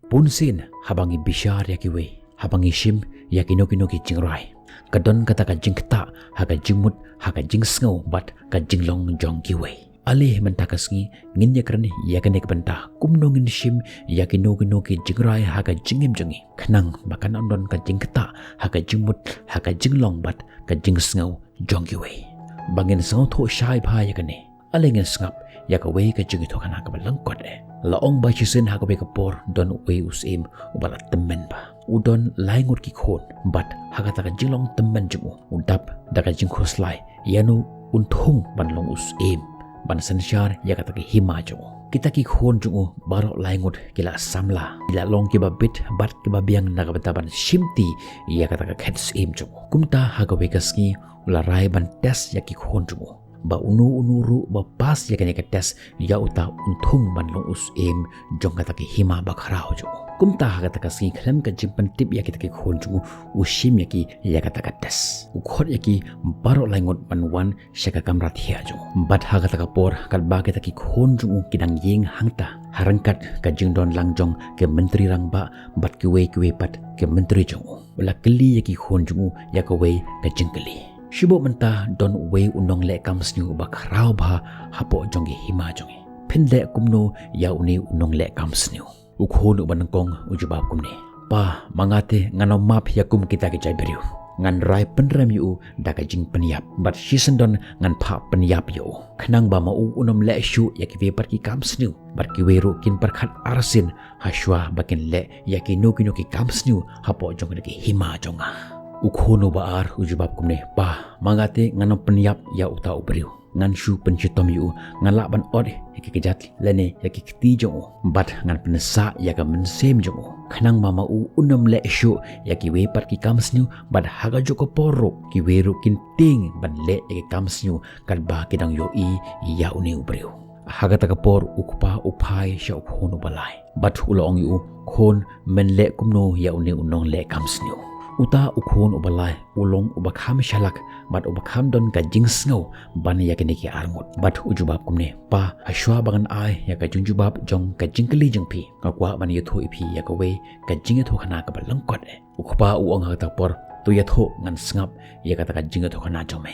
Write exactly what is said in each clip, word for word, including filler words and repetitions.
Bunsien haba ngi bishar ïa kiwei, haba ngi shim ïa kino kino ki jingrai, ka don kata ka jingktah ha ka jingmut, ha ka jingsngew bad ka jinglong jong kiwei. Ale mynta ka sngi ngin ïakren ïa kane ka bynta, kumno ngin shim ïa kino kino ki jingrai ha ka jingim jong ngi, khnang ba kan ym don ka jingktah ha ka jingmut, ha ka jinglong bad ka jingsngew jong kiwei. Ba ngin sngewthuh shai bha ïa kane, ale ngin sngap ïa kawei ka jingïathuhkhana kaba lyngkot eh. La ong ba shisien ha kawei ka por don uwei u syiem uba la tymmen bha. U don lai ngut ki khun, bad ha kata ka jinglong tymmen jong u, u dap da ka jingkhuslai ïano un thung ban long u syiem, ban synshar ïa kata ka hima jong u. Kita ki khun jong u baroh lai ngut ki la samla, ki la long kiba bit bad kiba biang na ka bynta ban shimti ïa kata ka khet syiem jong u. Kumta ha kawei ka sngi u la rai ban test ïa ki khun jong u, ba uno uno ruh ba pass ïa kane ka test, ïa uta un thung ban long u syiem jong kata ka hima bakhraw jong u. Kumta ha kata ka sngi, khlem ka jingpyntip ïa kita ki khun jong u, u shim ïa ki ïa kata ka test. U khot ïa ki baroh lai ngut ban wan sha ka kamra thiah jong u. Bad ha kata ka por, katba kita ki khun jong u ki dang ïeng hangta, ha ryngkat ka jingdon lang jong ki myntri rangbah bad kiwei kiwei pat ki myntri jong u, u la kylli ïa ki khun jong u ïa kawei ka jingkylli. Shu bok mynta don uwei u nongleh kam sniew uba khraw bha hapoh jong ki hima jong ngi. Phin leh kumno ïa une u nongleh kam sniew? U khun uba nyngkong u jubab kumne: Pa, ma nga te ngan ym map ïa kum kita ki jait briew. Ngan rai pynrem ïa u da ka jingpynïap, bad shisyndon ngan phah pynïap ïa u, khnang ba ma u un ym leh shuh ïa kiwei pat ki kam sniew, bad kiwei ruh kin pyrkhat arsien ha shuwa ba kin leh ïa kino kino ki kam sniew hapoh jong kane ka hima jong nga. U khun uba ar u jubab kumne: Pa, ma nga te ngan ym pynïap ïa uta u briew. Ngan shu pynshitom ïa u, ngan lah ban ot ïa ki kjat lane ïa ki kti jong u, bad ngan pynsah ïa ka mynsiem jong u, khnang ba ma u un ym leh shuh ïa kiwei pat ki kam sniew, bad ha kajuh ka por ruh kiwei ruh kin tieng ban leh ïa ki kam sniew katba ki dang ïohi ïa une u briew. Ha kata ka por u kpa u phai sha u khun uba lai, bad u la ong ïa u: Khun, men leh kumno ïa une u nongleh kam sniew? Uta u khun uba lai u long uba kham shalak bad uba kham don ka jingsngew ban ïa kine ki arngut, bad u jubab kumne: Pa, ha shuwa ba ngan ai ïa ka jingjubab jong ka jingkylli jong phi, nga kwah ban ïathuh ïa phi ïa kawei ka jingïathuhkhana kaba lyngkot eh. U kpa u ong ha kata ka por: To ïathuh, ngan sngap ïa kata ka jingïathuhkhana jong me.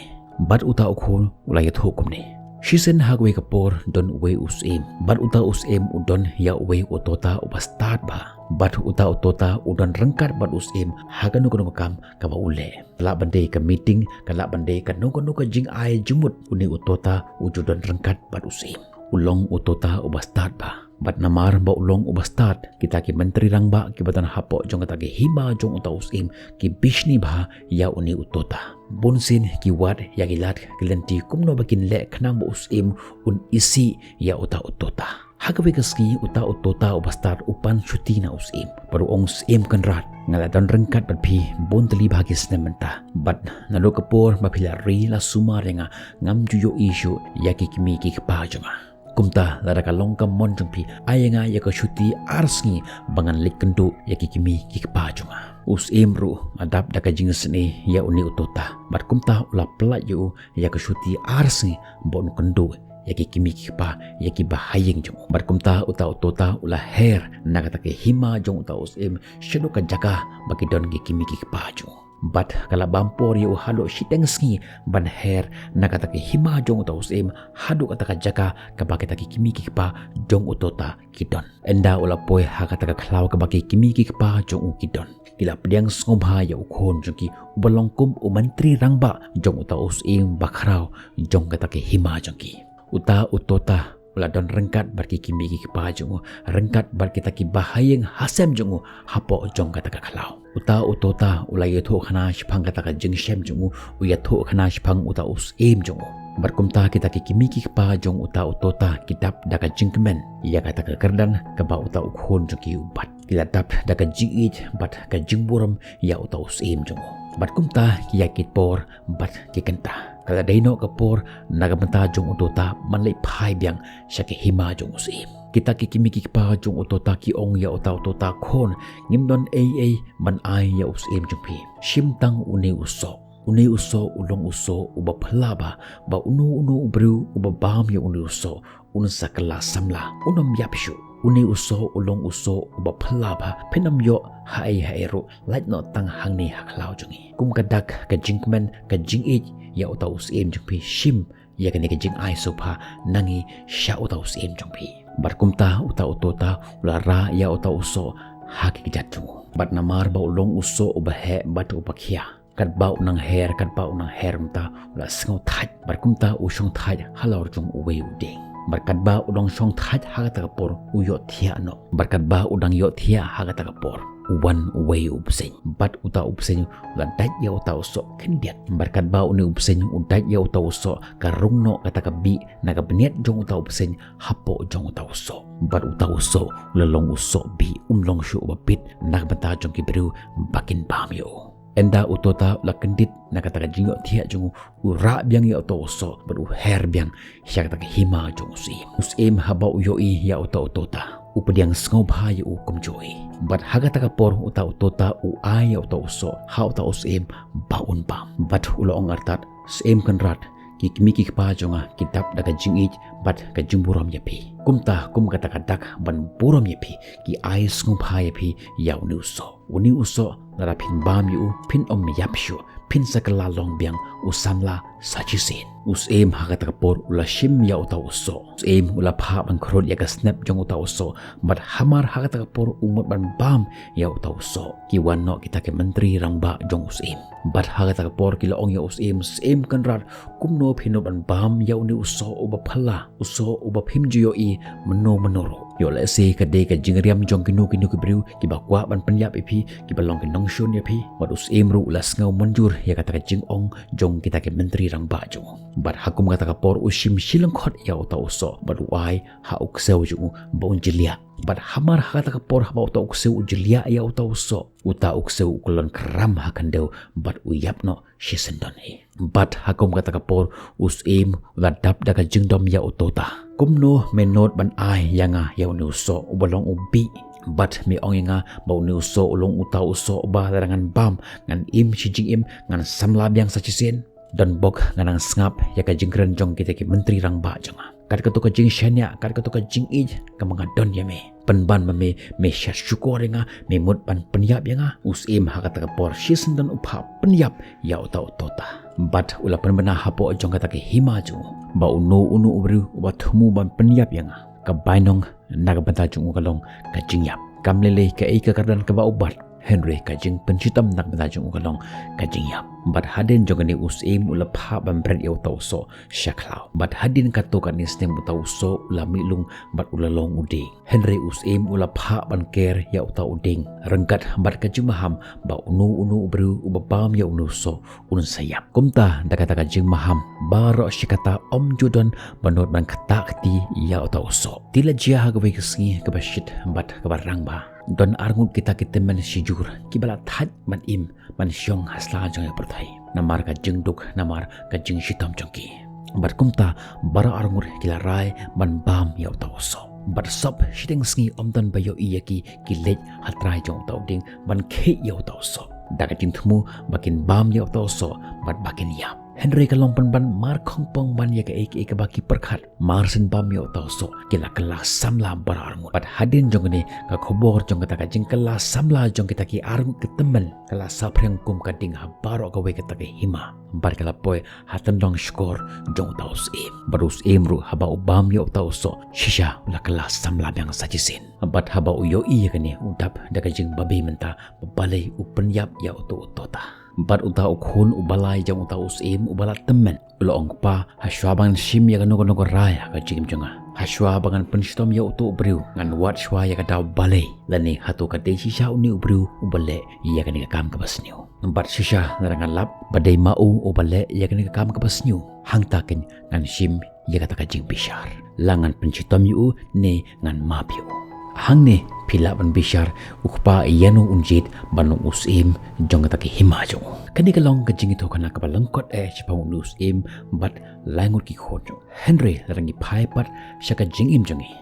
Bad uta u khun u la ïathuh kumne: Shisien ha kawei ka por don uwei u syiem, bad uta u syiem u don ïa uwei u tota uba stad bha. Bad uta u tota u don ryngkat bad u syiem ha kano kano ka kam kaba u leh. Ka lah ban dei ka meeting, ka lah ban dei kano kano ka jingai jingmut, une u tota u ju don ryngkat bad u syiem. U long u tota uba stad bha. Bad namar ba u long uba stad, kita ki myntri rangbah kiba don hapoh jong kata ka hima jong uta u syiem ki bishni bha ïa une u tota. Bunsien ki wad ïa ki lad ki lynti kumno ba kin leh khnang ba u syiem un isih ïa uta u tota. Ha kawei ka sngi uta u tota uba stad u pan shuti na u syiem, bad u ong: Syiem Kynrad, nga la don ryngkat bad phi bun tylli bha ki snem mynta, bad naduh ka por ba phi la ri la sumar ïa nga, ngam ju ïohi shuh ïa ki kmie ki kpa jong nga. Kumta lada ka long ka mon jong phi, ai ïa nga ïa ka shuti ar sngi ba ngan leit kynduh ïa ki kmie ki kpa jong nga. U syiem ruh u la dap da ka jingisynei ïa une u tota, bad kumta u la pyllait ïa u ïa ka shuti ar sngi ba un kynduh ïa ki kmie ki kpa, ïa ki bahaïing jong u. Bad kumta uta u tota u la her na kata ka hima jong uta u syiem shaduh ka jaka ba ki don ki kmie ki kpa jong u. Bad ka la bam por ïa u haduh shiteng sngi ban her na kata ka hima jong uta u syiem haduh kata ka jaka kaba kita ki kmie ki kpa jong u tota ki don. Ynda u la poi ha kata ka khlaw kaba ki kmie ki kpa jong u ki don, ki la pdiang sngewbha ïa u khun jong ki uba long kum u myntri rangbah jong uta u syiem bakhraw jong kata ka hima jong ki. Uta u tota u la don ryngkat bad ki kmie ki kpa jong u, ryngkat bad kita ki bahaïing hasem jong u hapoh jong kata ka khlaw. Uta u tota u la ïathuhkhana shaphang kata ka jingshem jong u, u ïathuhkhana shaphang uta u syiem jong u. Bad kumta kita ki kmie ki kpa jong uta u tota ki dap da ka jingkmen ïa kata ka kyrdan kaba uta u khun jong ki u bat. Ki la dap da ka jingïeit bad ka jingburom ïa uta u syiem jong u. Bad kumta ki ïaid ki por bad ki kynta. Ka la dei noh ka por na ka bynta jong u tota ban leit phai biang sha ka hima jong u syiem. Kita ki kmie ki kpa jong u tota ki ong ïa uta u tota: Khun, ngim don ei ei ban ai ïa u syiem jong phi. Shim tang une u soh. Une u soh u long u soh uba phylla bha, ba uno uno u briew uba bam ïa une u soh un sa kylla samla, un ym ïap shuh. Une u soh u long u soh uba phylla bha, phin ym ïoh haei haei ruh, lait noh tang hangne ha khlaw jong ngi. Kum ka dak, ka jingkmen, ka jingïeit ïa uta u syiem jong phi, shim ïa kane ka jingai sngewbha na ngi sha uta u syiem jong phi. Bad kumta uta u tota u la rah ïa uta u soh ha ki kjat jong u. Bad namar ba u long u soh uba heh bad uba khia, katba u nang her, katba u nang her, mynta u la sngewthait. Bad kumta u shongthait halor jong uwei u dieng. Bad katba u dang shongthait ha kata ka por u ïohthiah noh. Bad katba u dang ïohthiah ha kata ka por u wan uwei u bseiñ. Bad uta u bseiñ u la dait ïa uta u soh khyndiat. Bad katba une u bseiñ u dait ïa uta u soh, ka rung noh kata ka bih na ka bniat jong uta u bseiñ hapoh jong uta u soh. Bad uta u soh u la long u soh bih, um long shuh uba bit na ka bynta jong ki briew ba kin bam ïa u. Ynda u tota u la kyndit na kata ka jingïohthiah jong u, u rah biang ïa uta u soh bad u her biang sha kata ka hima jong u syiem. U syiem haba u ïohi ïa uta u tota, u pdiang sngewbha ïa u kumjuh. Bad ha kata ka por uta u tota u ai ïa uta u soh ha uta u syiem ba un bam. Bad u la ong artat, Syiem Kynrad, ki kmie ki kpa jong nga ki dap da ka jingïeit bad ka jingburom ïa phi. Kumta kum kata ka dak ban burom ïa phi, ki ai sngewbha ïa phi ïa une u soh. Une u soh lada phin bam ïa u, phin ym ïap shuh, phin sa kylla long biang u samla sa shisien. U syiem ha kata ka por u la shim ïa uta u soh. U syiem u la phah ban khrud ïa ka snep jong uta u soh. Bad hamar ha kata ka por u mut ban bam ïa uta u soh, ki wan noh kita ki myntri rangbah jong u syiem. Bad ha kata ka por ki la ong ïa u syiem, Syiem Kynrad, kumno phin nud ban bam ïa une u soh uba phylla, u soh uba phim ju ïohi mynno mynno ruh? Ïoh lehse ka dei ka jingriam jong kino kino ki briew kiba kwah ban pynïap ïa phi, kiba long ki nongshun ïa phi. Bad u syiem ruh u la sngew mynjur ïa kata ka jingong jong kita ki myntri rangbah jong u. Bad ha kum kata ka por u shim shi lyngkhot ïa uta u soh bad u ai ha u ksew jong u ba un jylliew. Bad hamar ha kata ka por haba uta u ksew u jylliew ïa uta u soh, uta u ksew u kyllon khram ha khyndew bad u ïap noh shisyndon hi. Bad ha kum kata ka por u syiem u la dap da ka jingdom ïa u tota. Kumno me nud ban ai ïa nga ïa une u soh uba long u bih? Bad me ong ïa nga ba une u soh u long uta u soh uba lada ngan bam ngan im shi jingim, ngan samla biang sa shisien. Don bok nga nang sngap ïa ka jingkren jong kita ki myntri rangbah jong nga. Kat kato ka jingshaniah, kat kato ka jingïeit kaba nga don ïa me. Pynban ma me, me shah shukor ïa nga, me mut ban pynïap ïa nga. U syiem ha kata ka por shisyndon u phah pynïap ïa uta u tota. Bad u la pynbna hapoh jong kata ka hima jong u ba uno uno u briew uba thmu ban pynïap ïa nga, ka bainong na ka bynta jong u ka long ka jingïap. Kam lei lei kaei ka kyrdan kaba u bat, hynrei ka jingpynshitom na ka bynta jong u ka long ka jingïap. Bad hadien jong kane u syiem u la phah ban bret ïa uta u soh sha khlaw. Bad hadien katto katne snem uta u soh u la mih lung bad u la long u dieng. Hynrei u syiem u la phah ban ker ïa uta u dieng ryngkat bad ka jingmaham ba uno uno u briew uba bam ïa une u soh un sa ïap. Kumta da kata ka jingmaham baroh shi katta ym ju don ba nud ban ktah kti ïa uta u soh. Te la jia ha kawei ka sngi kaba shit bad kaba rang bha. Don arngut kita ki tymmen shijur kiba la thait ban im ban shong ha sla jong ka pyrthei namar ka jingduk, namar ka jingshitom jong ki. Bad kumta baroh arngut ki la rai ban bam ïa uta u soh. Bad sop shiteng sngi ym don ba ïohi ïa ki, ki leit ha trai jong uta u dieng ban khih ïa uta u soh da ka jingthmu ba kin bam ïa uta u soh bad ba kin ïap. Hynrei ka long pynban mar khongpong ban ïa kaei kaei kaba ki pyrkhat. Mar shen bam ïa uta u soh ki la kylla samla baroh arngut. Bad hadien jong kane ka khubor jong kata ka jingkylla samla jong kita ki arngut ki tymmen ka la saphriang kum ka ding ha baroh kawei kata ka hima. Bad ka la poi ha tyndong shkor jong uta u syiem. Bad u syiem ruh haba u bam ïa uta u soh shisha u la kylla samla biang sa shisien. Bad haba u ïohi ïa kane u dap da ka jingbabe mynta ba balei u pynïap ïa uta u tota. Bad uta u khun uba lai jong uta u syiem uba la tymmen u la ong, Kpa, hashwa ba ngan shim ïa kano kano ka rai ha ka jingim jong nga, hashwa ba ngan pynshitom ïa uto u briew, ngan wad shwa ïa ka daw balei lane hato ka dei shisha une u briew uba leh ïa kane ka kam kaba sniew. Bad shisha lada ngan lap ba dei ma u uba leh ïa kane ka kam kaba sniew, hangta keiñ ngan shim ïa kata ka jingbishar. La ngan pynshitom ïa u ne ngan map ïa u. Hangne phi lah ban bishar u kpa ïano un jied ban long u syiem jong kata ka hima jong u. Kane ka long ka jingïathuhkhana kaba lyngkot eh shaphang une u syiem bad lai ngut ki khun jong u. Hynrei lada ngi phai pat sha ka jingim jong ngi,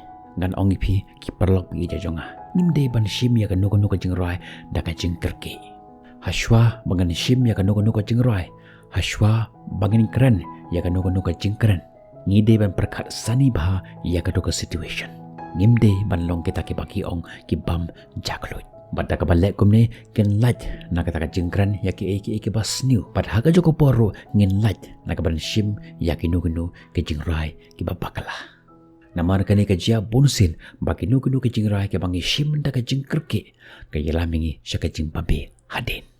ngan ong ïa phi ki paralok ba ïeit jong nga, ngim dei ban shim ïa kano kano ka jingrai da ka jingkyrkieh. Hashwa ba ngan shim ïa kano kano ka jingrai, hashwa ba ngin kren ïa kano kano ka jingkren, ngi dei ban pyrkhat sani bha ïa kato ka situation. Ngim dei ban long kita kiba ki ong ki bym jakluid. Bad da kaba leh kumne, kin lait na kata ka jingkren ïa kiei kiei kiba sniew. Bad ha kajuh ka por ruh ngin lait na kaban shim ïa kino kino ki jingrai kiba bakla. Namar kane ka jia bunsien ba kino kino ki jingrai kiba ngi shim da ka jingkyrkieh ka ïalam ïa ngi sha ka jingbabe hadien.